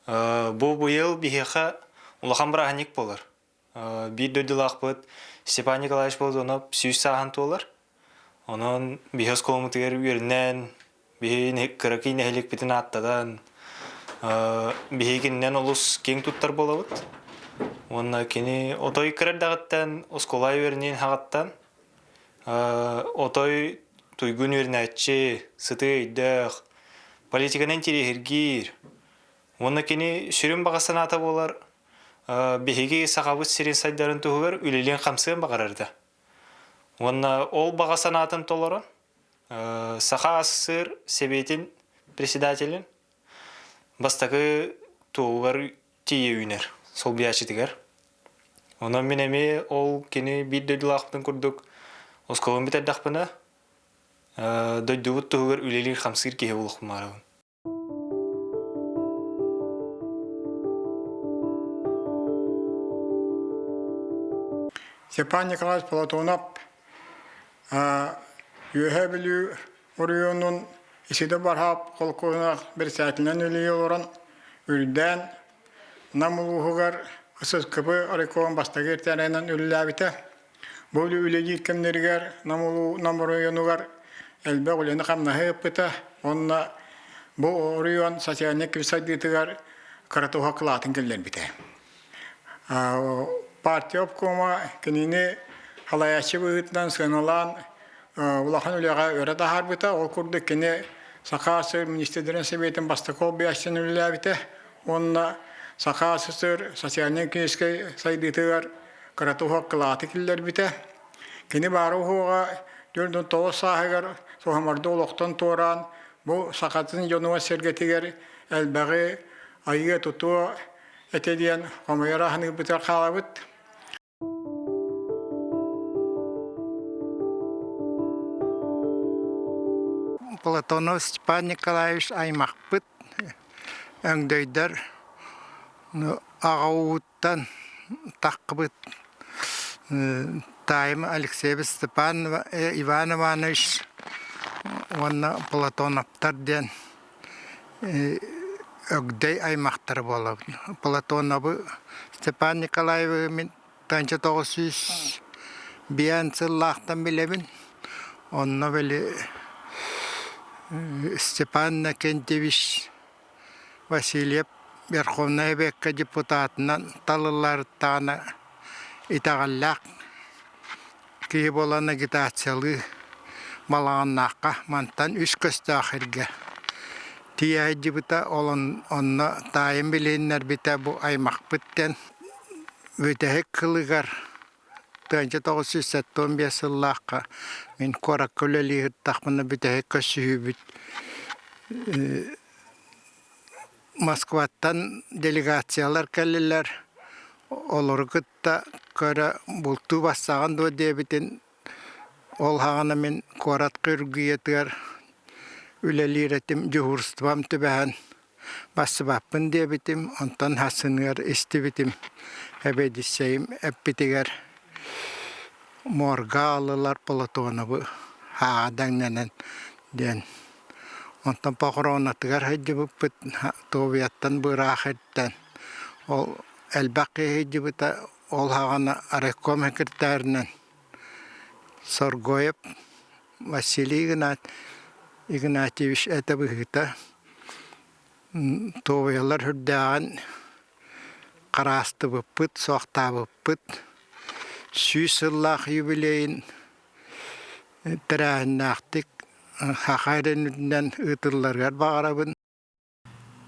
Бу быйыл биһиэхэ улахан бырааһынньык буолар. Биир дойдулаахпыт Степан Николаевич Платонов 100 сааһын туолар. Онон биһи оскуоламытыгар үөрэнэн, биһи кыракый нэһилиэкпитин ааттатан, биһигиннэн олус киэҥ туттар буолабыт. Уонна кини отой кыра эрдэҕиттэн оскуола үөрэниэн хаҕыттан отой туйгун үөрэнээччи, сытыы өйдөөх, политиканан интириэһиргиир. Уонна кини сүрүн баҕа санаата буолар биһиги Сахабыт сирин сайдарын туһугар үлэлиэн-хамсыан баҕарар да. Уонна ол баҕа санаатын толорон Саха АССР Сэбиэтин председателин бастакы туоугар тиийэ үүнэр солбуйааччытыгар. Онон мин эмиэ ол кини биир дойдулаахпытын курдук оскуоланы бүтэрдэхпинэ дойдубут туһугар үлэлиир-хамсыыр киһи буолуохпун баҕарабын. Степан Николаевич Платонов Үөһээ Бүлүү оройуонун Исидор Бархаап холкуоһунаах председателинэн үлэлии олорон үрдээн Нам улууһугар ССКП райком бастакы иртээрэнэн үлэлээбитэ. Бу үлэлиир кэмнэригэр Нам улуу Нам оройуонугар элбэх үлэни-хамнаһы ыыппыта уонна бу оройуон социальнай сайдыытыгар кыра туһа кылаатын киллэрбитэ. Партия обкома кинини халайааччы быһыытынан сыаналаан улахан үлэҕэ өрө таһаарбыта. Ол курдук кини Саха АССР министрдэрин сэбиэтин бастакы олбуйааччытын үлэлээбитэ уонна Саха АССР социальнай-экономическай сайдыытыгар кыра туһа кылааты киллэрбитэ. Кини баара уһуоҕа 49 сааһыгар соһумардыы олохтон туораан бу сахатын дьонугар-сэргэтигэр элбэҕи айыа-тутуо этэ диэн хомойор аһыныырбытыгар хаалабыт. Платонов Степан Николаевич аймахпыт өҥдөйдөр аҕа ууттан таххыбыт таайым Алексеевич Степан Иван Иванович уонна Платоновтар диэн Өгдөй аймахтара буолабын. Платоновы Степан Николаевы мин 1905 сыллаахтан билэбин. Онно били Степан Иннокентьевич Васильев Верховнай Эбиэккэ депутатынан талылларыттаҕына итэҕэллээх Киһи буолан агитациялыы Балаҕаннаахха мантан үс көстөөх сиргэ тиийэ сылдьыбыта, ол онно таайым билиһиннэрбитэ бу аймахпыт диэн бүтэһик кылыгар 1975 сыллаахха мин куоракка үлэлии сырыттахпына бүтэһик көрсүһүүбүт Москваттан делегациялар кэллилэр, олору кытта көрө бултуу барсаҕын дуо диэбитин, ол саҕана мин куорат хирургиятыгар үлэлиир этим, дьуһуурустубам түбэһэн барсыбаппын диэбитим, онтон сарсыныгар истибитим, эбиэдиссэйим эппитигэр морга ааллылар Платоновы ааҕа дэҥнэнэн диэн Онтон похоронатыгар сылдьыбыппыт Туобуйаттан быраах иртэн ол элбэх киһи сылдьыбыта ол саҕана райком секретарынан Соргоев Василий Игнатьевич этэ быһыыта Туобуйалар сүрдээҕин хараастыбыппыт, суохтаабыппыт 100 сыллаах юбилейын тэрээһиннээхтик саха эрэ үрдүнэн ыытылларыгар баҕарабын.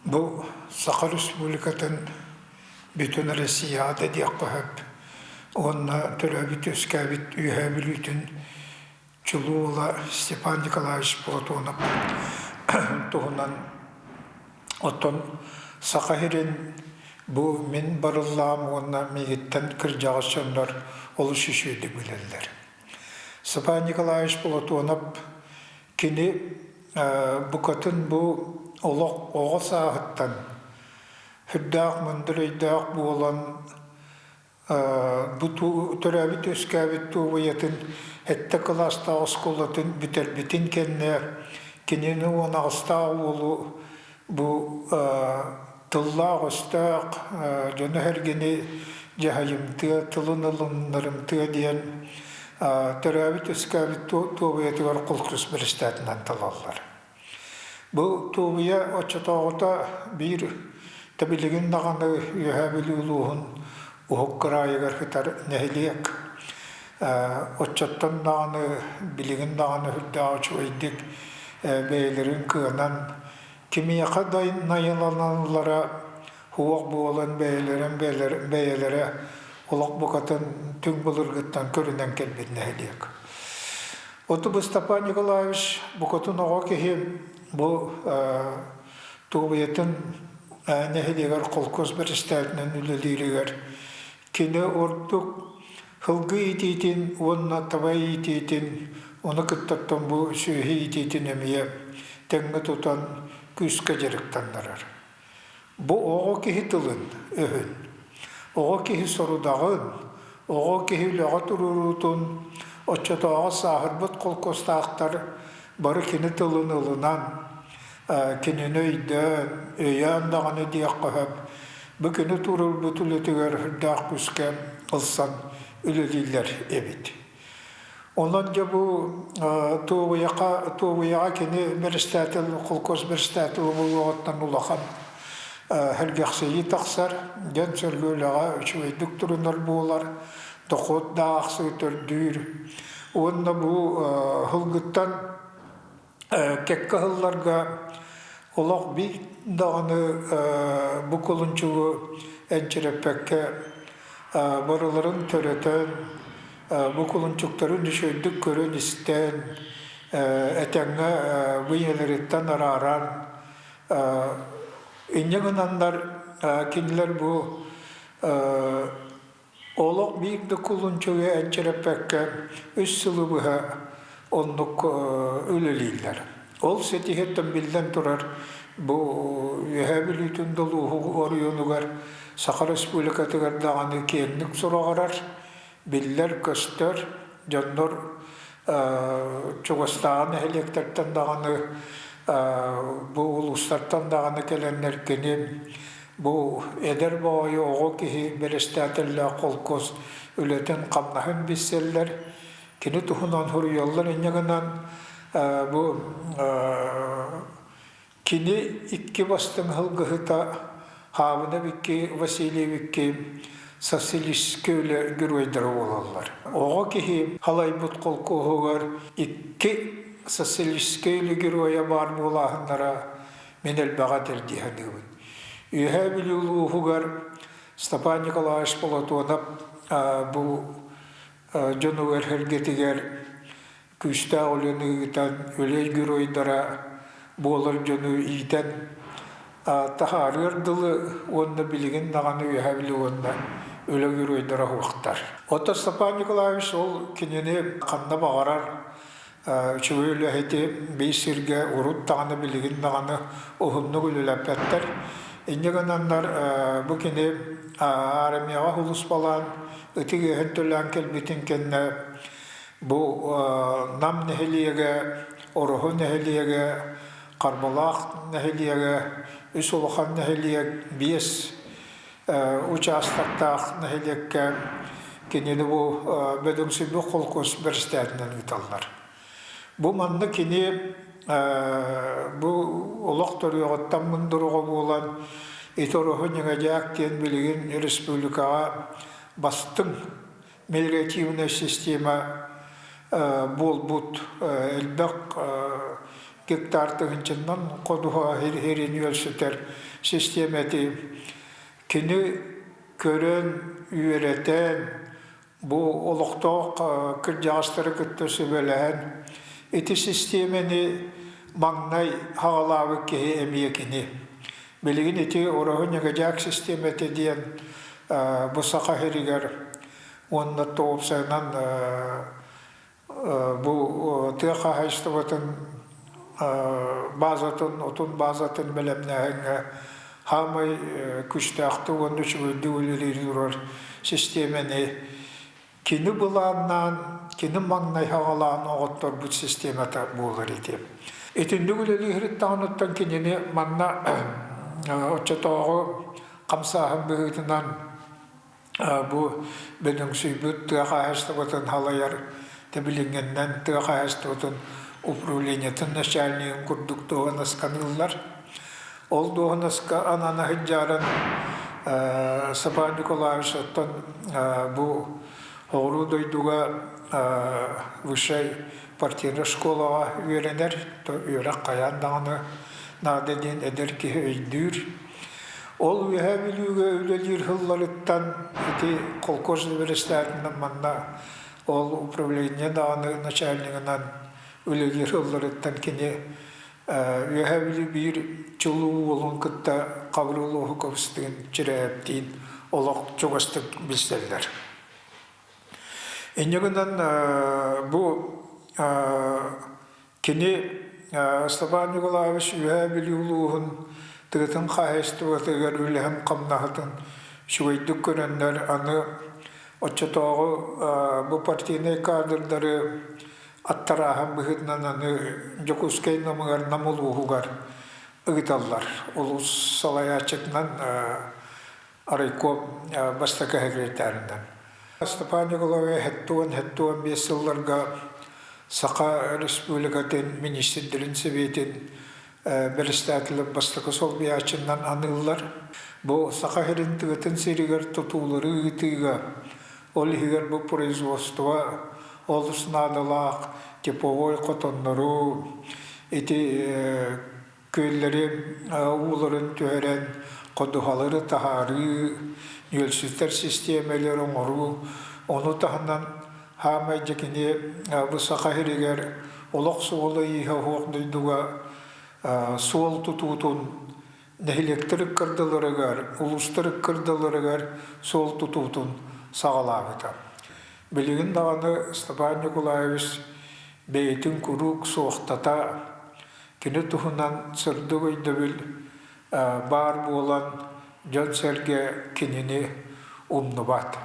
Бу Саха Республикатын бүтүн Россияҕа да диэххэ сөп уонна төрөөбүт-үөскээбит Үөһээ Бүлүүтүн чулуу уола Степан Николаевич Платонов туһунан оттон Саха сирин бу мин барыллаам уонна миигиттэн кырдьаҕас дьоннор олус үчүгэйдик билэллэр. Степан Николаевич Платонов кини букатын бу олох оҕо сааһыттан сүрдээх мындыр өйдөөх буолан бу төрөөбүт-үөскээбит туобуйатын сэттэ кылаастаах оскуолатын бүтэрбитин кэннэ кинини 18-таах уолу бу. Тыллаах-өстөөх дьону-сэргэни дьаһайымтыа, тылын ылыннарымтыа диэн төрөөбүт-үөскээбит туобуйатыгар холкус бэрэстээтинэн талаллар. Бу туобуйа оччотооҕута биир тэбилигин даҕаны Үөһээ Бүлүү улууһун уһук кыраайыгар сытар нэһилиэк. Оччоттон даҕаны билигин даҕаны сүрдээх үчүгэйдик бэйэлэрин кыанан кимиэхэ да найыланаллара суох буолан бэйэлэрин бэйэлэрэ олох букатын түҥ былыргыттан көрүнэн кэлбит нэһилиэк. Оту Степан Николаевич букатын оҕо киһи бу Туобуйатын нэһилиэгэр холкуос бэрэстээтинэн үлэлииригэр кини ордук сылгы иитиитин уонна таба иитиитин, ону кыттаттан бу сүөһү иитиитин эмиэ тэҥҥэ тутан күүскэ дьарыктаннарар. Бу оҕо киһи тылын, өһүн, оҕо киһи сорудаҕын, оҕо киһи үлэҕэ туруоруутун оччотооҕу сааһырбыт холкуостаахтар бары кини тылын ылынан, кинини өйдөөн, өйөөн даҕаны диэххэ сөп, бу кини туруорбут үлэтигэр сүрдээх күүскэ ылсан үлэлииллэр эбит. Онон дьэ бу Туобуйаҕа Туобуйаҕа кини бэрэстээтэл холкуос бэрэстээтэлэ буолуоҕуттан улахан сэргэхсийии тахсар, дьон сэргэ үлэҕэ үчүгэйдик турунар буолар, дохуот да аахсыы төрдүүр. Уонна бу сылгыттан кэккэ сылларга олох биир даҕаны бу кулунчугу энчирэппэккэ барыларын төрөтөн, бу кулунчуктарын үчүгэйдик көрөн-истэн, этэҥҥэ бу ийэлэриттэн арааран, инньэ гынаннар кинилэр бу Олох биир да кулунчугу энчирэппэккэ үс сылы быһа оннук үлэлииллэр. Ол ситиһиттэн биллэн турар бу Үөһээ Бүлүүтүн Долууһу оройуонугар Саха Республикатыгар даҕаны киэҥник сураҕырар, биллэр-көстөр дьоннор чугастааҕы нэһилиэктэртэн даҕаны бу улуустартан даҕаны кэлэннэр кини Бу эдэр баҕайы оҕо киһи бэрэстээтэллээх холкуос үлэтин-хамнаһын билсэллэр, кини туһунан суруйаллар инньэ гынан бу кини икки бастыҥ сылгыһыта Хаабынап икки Васильев икки социалистическай үлэ геройдара буолаллар. Оҕо киһи халайбыт холкуоһугар икки социалистическай үлэ геройа баар буолааһыннара мин элбэҕи этэр дии саныыбын. Үөһээ Бүлүү улууһугар Степан Николаевич Платонов бу дьонугар сэргэтигэр күүстээх үлэни ыытан, үлэ геройдара буолар дьону иитэн таһаарыар дылы уонна билигин даҕаны Үөһээ Бүлүү уонна үлэ геройдара суохтар. Оттон Степан Николаевич ол кинини ханна баҕарар Үчүгэй үлэһити биир сиргэ урут даҕаны билигин даҕаны уһуннук үлэлэппэттэр. Инньэ гынаннар бу кини армияҕа сулууспалаан ытык иэһин төлөөн кэлбитин кэннэ бу Нам нэһилиэгэ, Ороһу нэһилиэгэ, Харбалаах нэһилиэгэ, үс улахан нэһилиэк, биэс учаастактаах нэһилиэккэ кинини бу бөдөҥсүйбүт холкуос бэрэстээтинэн ыыталлар. Бу манна кини бу олох төрүөҕүттэн мындыр оҕо буолан ити Ороһу Ньыҥадьаак диэн билигин республикаҕа бастыҥ мелиоративнай система буолбут элбэх гектар тыһыынчаннан ходуһа иһирин үөлсүтэр систиэмэти кини көрөн, үөрэтэн, бу олохтоох кырдьаҕастары кытта сүбэлэһэн ити систиэмэни маҥнай хаҕалаабыт киһи эмиэ кини. Билигин ити Ороһу Ньыгадьаак систиэмэтэ диэн бу Саха сиригэр уонна уопсайынан бу тыа хаһаайыстыбатын базатын, отун базатын бэлэмнээһиҥҥэ хаамай күүстээхтик уонна үчүгэйдик үлэлиир турар систиэмэни кини былааннаан, кини маҥнай хаҕалаан оҕотторбут системата буолар ити. Итинник үлэлиир даҕаныттан кинини манна. оччотооҕу хамсааһын быһыытынан бу бөдөҥсүйбүт тыа хаһаайыстыбатын халайар тэбилиҥҥэннэн тыа хаһаайыстыбатын управлениетын начальнигын курдук дуоһунасканыыллар. Ол дуоһунаска анана сылдьарын Степан Николаевич оттон бу Оҕуруу дойдуга высшай партийнай школаҕа үөрэнэр, үөрэх хайаан даҕаны наада диэн эдэр киһи өйдүүр. Ол Үөһээ Бүлүүгэ үлэлиир сылларыттан ити холкуос бэрэстээтинэн манна ол управление даҕаны начальнигынан үлэлиир сылларыттан кини Үөһээ Бүлүү биир чулуу уолун кытта Хабырыыл Уһуковстыын Чирээптиин олох чугастык билсэллэр. Инньэ гынан бу кини Степан Николаевич Үөһээ Бүлүү улууһун тыатын хаһаайыстыбатыгар үлэһин-хамнаһытын үчүгэйдик көрөннөр аны оччотооҕу бу партийнай кадрдары аттарааһын быһыытынан аны Дьокуускай Намыгар Нам улууһугар ыыталлар. Улуус салайааччытынан райком бастакы секретарынан. Степан Николаевич 70-75 сылларга Саха Республикатын Министрдэрин Сэбиэтин бэрэстээтэлин бастакы солбуйааччынан аныыллар. Бу Саха сирин тыатын сиригэр тутуулары ыытыыга, ол иһигэр бу производство олус наадалаах типовой хотоннору, ити күөллэри ууларын түһэрэн ходуһалары таһаарыы, нүөлсүтэр систиэмэлэри оҥоруу, ону таһынан хаамай дьэ кини бу Саха сиригэр олох суола-ииһэ суох дойдуга суол тутуутун нэһилиэктэр ыккардыларыгар, улуустар ыккардыларыгар суол тутуутун саҕалаабыта. Билигин даҕаны Степан Николаевич бэйэтин куруук суохтата, Кини туһунан сырдык өйдөбүл баар буолан, дьон-сэргэ кинини умнубат.